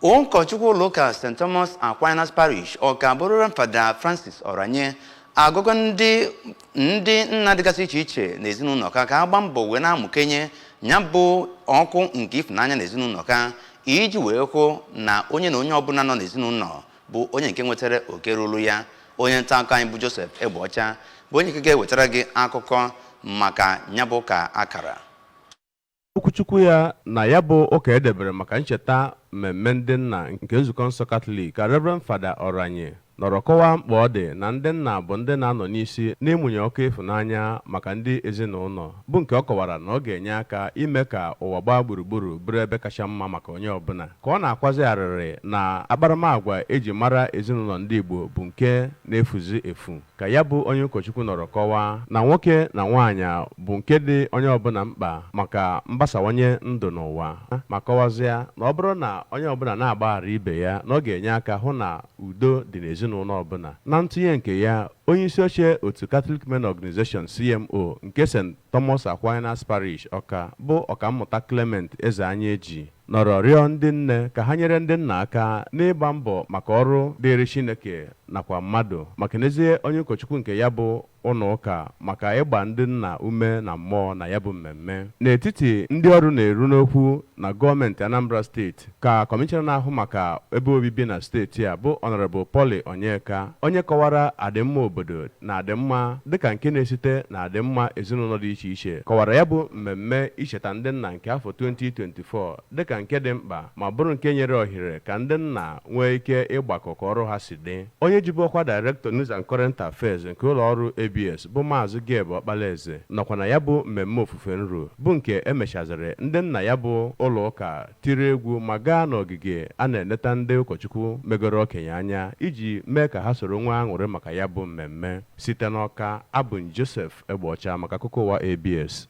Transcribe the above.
Ụkọchukwu ụlọụka St. Thomas Aquinas Parish, Ọka, bụ Reverend Fada Francis Oranye, agwago ndị nna dịgasị iche iche na ezinụlọ ka ka agba mbọ wee na-amụkenye ya bụ ọkụ nke ịfụnanya na ezinụlọ ka iji wee hụ na onye na onye ọbụla nọ n'ezinụlọ bụ onye nke nwetara oke ruru ya. Onye nta akụkọ anyị bụ Joseph Egbeọcha bụ onye nke ga-ewetara gị akụkọ maka ya bụ ka akara. Okwuchukwu ya na ya bụ ụka edebere maka ncheta mmemme ndị nna nke Nzukọ Nsọ Katọlik ka Reverend Fada Oranye nọrọ kọwaa mkpa ọ dị na ndị nna bụ ndị na-anọ n'isi n'ịmụnye ọkụ ịfụnanya maka ndị ezinụlọ, bụ nke ọ kọwara na ọ ga-enye aka ime ka ụwa gbaa gburugburu bụrụ ebe kacha mma maka onye ọbụla. Ka ọ na-akwazi arịrị na akparamagwa eji mara ezinụlọ ndị Igbo bụ nke na-efuzi efu, ka ya bụ onye ụkọchukwu nọrọ kọwaa na nwoke na nwaanyị bụ nke dị onye ọbụla mkpa maka mgbasawanye ndụ n'ụwa, ma kọwazie na ọ bụrụ na onye ọbụla na-agbaghara ibe ya, na ọ ga-enye aka hụ na udo dị n'ezinụlọ ọbụla. Na ntụnye nke ya, onye isi oche otu Catholic Men Organization, CMO, nke St. Thomas Aquinas Parish, Ọka, bụ Ọkammụta Clement Ezeanyaeji, nọrọ rịọ ndị nne ka ha nyere ndị nna aka n'ịgba mbọ maka ọrụ dịịrị Chineke nakwa mmadụ, maka n'ezie onye ụkọchukwu nke ya bụ ụlọ ụka maka ịgba ndị nna ume na mmụọ na ya bụ mmemme. N'etiti ndị ọrụ na-eru n'okwu na gọọmenti Anambra Steeti, ka kọmishọna na-ahụ maka ebe obibi na steeti a, bụ Honorable Polly Onyeka, onye kọwara adịmma obodo na adịmma dịka nke na-esite na adịmma ezinụlọ dị iche iche, kọwara ya bụ mmemme icheta ndị nna nke afọ 2024 dịka nke dị mkpa ma bụrụ nke nyere ohere ka ndị nna nwee ike ịgbakọ ka ọrụ ha si dị. Onye jibu ọkwa Director, News and Current Affairs nke ụlọ ọrụ ABS, bụ Maazị Gabe Ọkpalaeze, nọkwa na ya bụ mmemme ofufe nru, bụ nke emechaziri ndị nna ya bụ ụlọ ụka tiri egwu ma gaa n'ogige a na-eleta ndị ụkọchukwu megoro okenye anya iji mee ka ha soro nwee aṅụrị maka ya bụ mmemme. Site n'Ọka, abụ m Joseph Egbeọcha maka akụkọ ụwa ABS.